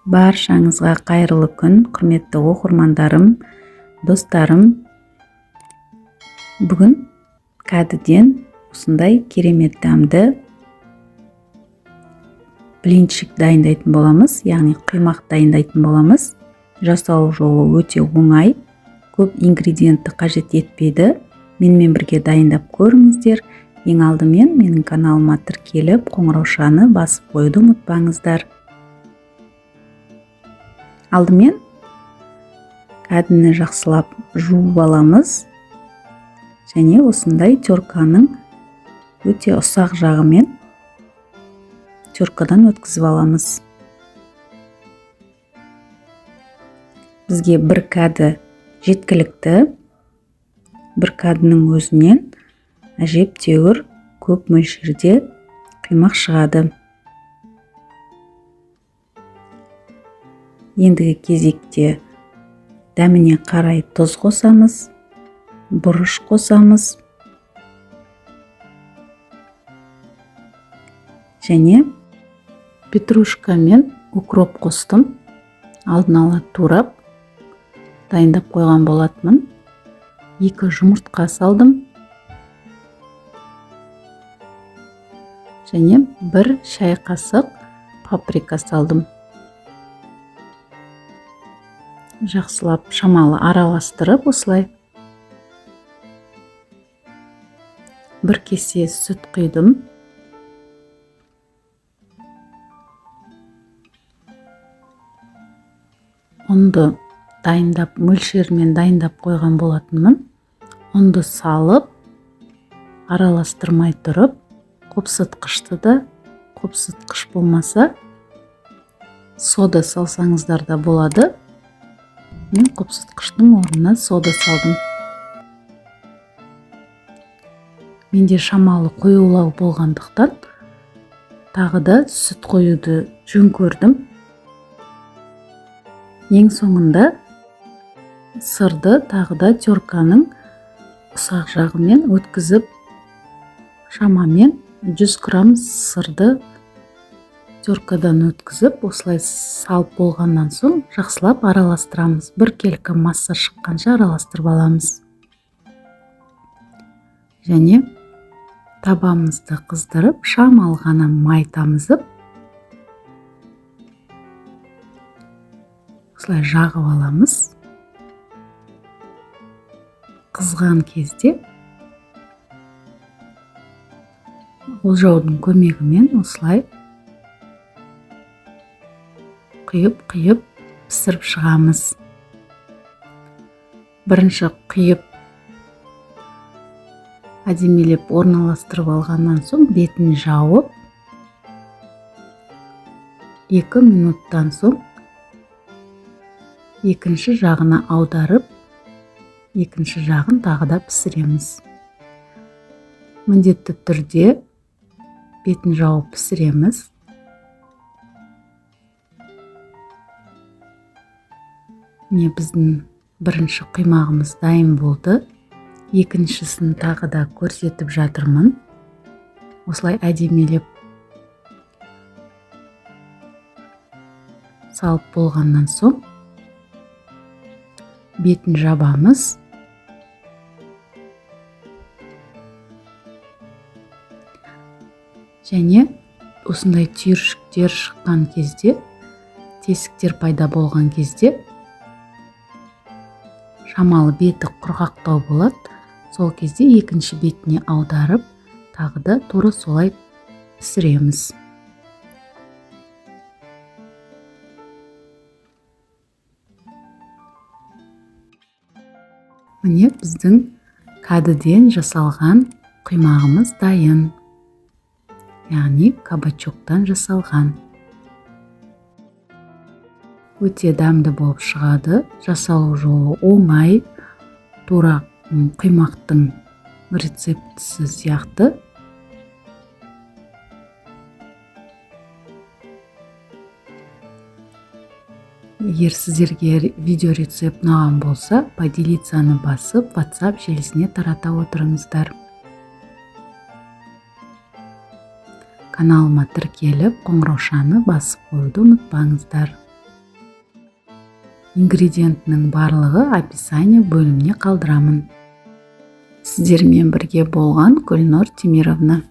Баршаңызға қайырлы күн, құрметті оқырмандарым, достарым. Бүгін кәдіден осындай керемет дәмді блинчик дайындайтын боламыз, яғни құймақ дайындайтын боламыз. Жасау жолы өте оңай, көп ингредиентті қажет етпейді. Менімен бірге дайындап көріңіздер. Ең алдымен менің каналыма тіркеліп, қоңыраушаны басып қоюды ұмытпаңыздар. Алдымен кәдіні жақсылап жуып аламыз және осындай терканың өте ұсақ жағымен теркадан өткізіп аламыз. Бізге бір кәді жеткілікті. Бір кәдінің өзінен әжептәуір көп мөлшерде құймақ шығады. Ендігі кезекте дәміне қарай тұз қосамыз, бұрыш қосамыз және петрушка мен укроп қостым. Алдын ала турап дайындап қойған болатынмын. 2 жұмыртқа салдым және 1 шай қасық паприка салдым. Жақсылап шамалы араластырып, осылай 1 кесе сүт құйдым. Ұнды дайындап, мөлшерімен дайындап қойған болатынмын. Ұнды салып, араластырмай тұрып, қопсытқышты да, қопсытқыш болмаса, сода салсаңыздар да болады. Мен қопсытқыштың орнына сода салдым. Менде шамалы қоюлау болғандықтан тағы да сүт қоюды жөн көрдім. Ең соңында сырды тағы да терканың ұсақ жағымен өткізіп, шамамен 100 грамм сырды теркадан өткізіп, осылай салып болғаннан соң жақсылап араластырамыз. Бір келкі масса шыққанша араластырып аламыз. Және табамызды қыздырып, шамалы ғана май тамызып, осылай жағып аламыз. Қызған кезде олжаудың көмегімен осылай құйып-құйып пісіріп шығамыз. Бірінші құйып әдемілеп орналастырып алғаннан соң бетін жауып, 2 минуттан соң екінші жағына аударып, екінші жағын тағы да пісіреміз. Міндетті түрде бетін жауып пісіреміз. Міне біздің бірінші құймағымыз дайын болды. Екіншісін тағы да көрсетіп жатырмын. Осылай әдемілеп салып болғаннан соң бетін жабамыз. Және осындай түйіршіктер шыққан кезде, тесіктер пайда болған кезде шамалы беті құрғақтау болады. Сол кезде екінші бетіне аударып, тағы да тура солай пісіреміз. Міне біздің кәдіден жасалған құймағымыз дайын. Яғни кабачоктан жасалған. Өте дәмді болып шығады. Жасалу жолы оңай, тура құймақтың рецептісі сияқты. Егер сіздерге видео рецепт ұнаған болса, поделиться-ны басып, WhatsApp желісіне тарата отырыңыздар. Каналыма тіркеліп, қоңыраушаны басып қоюды ұмытпаңыздар. Ингредиентінің барлығы описание бөліміне қалдырамын. Сіздермен бірге болған Гүлнұр Темировна.